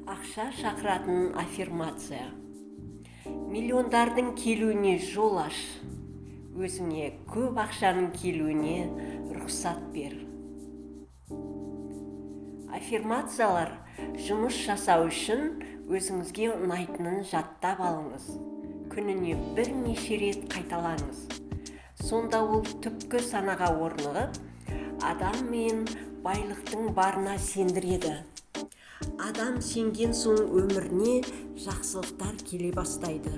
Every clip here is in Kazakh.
Ақша шақыратын аффирмация. Миллиондардың келуіне жол аш. Өзіңе көп ақшаның келуіне рұқсат бер. Аффирмациялар жұмыс жасау үшін өзіңізге ұнайтынын жаттап алыңыз. Күніне бірнеше рет қайталаңыз. Сонда ол түпкі санаға орнығып, адам мен байлықтың барына сендіреді. Адам сенген соң өміріне жақсылықтар келе бастайды.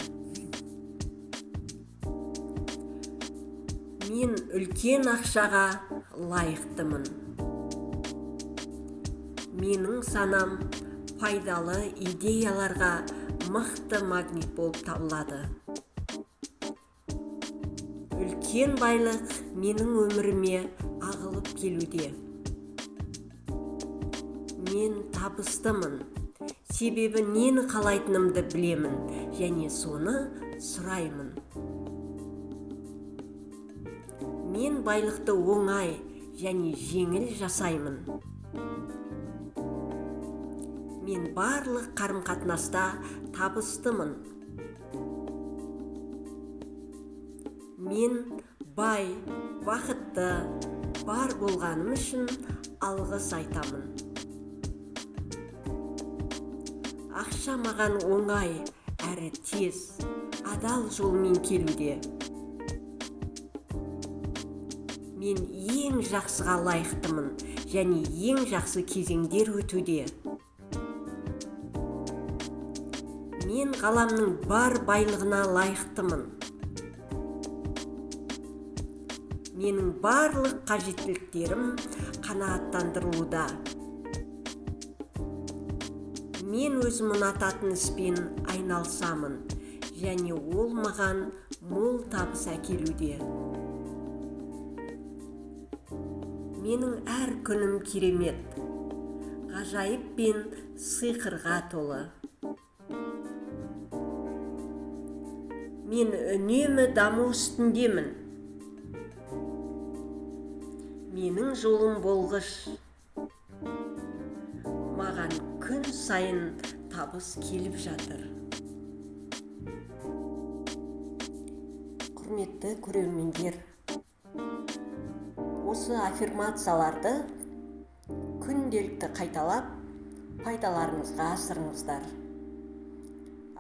Мен үлкен ақшаға лайықтымын. Менің санам пайдалы идеяларға мықты магнит болып табылады. Үлкен байлық менің өміріме ағылып келуде. Мен табыстымын. Себебі нені қалайтынымды білемін және соны сұраймын. Мен байлықты оңай және жеңіл жасаймын. Мен барлық қарым-қатынаста табыстымын. Мен бай, бақытты, бар болғаным үшін алғыс айтамын. Ақша маған оңай, әрі тез, адал жолмен келуде. Мен ең жақсыға лайықтымын және ең жақсы кезеңдер өтуде. Мен ғаламның бар байлығына лайықтымын. Менің барлық қажеттіліктерім қанағаттандырылуда. Мен өзім ұнататын іспен айналысамын және ол маған мол табыс әкелуде. Менің әр күнім керемет, ғажайып пен сиқырға толы. Мен үнемі даму үстіндемін. Менің жолым болғыш. Маған күн сайын табыс келіп жатыр. Құрметті көрермендер, осы аффирмацияларды күнделікті қайталап, пайдаларыңызға асырыңыздар.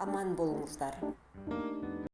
Аман болыңыздар.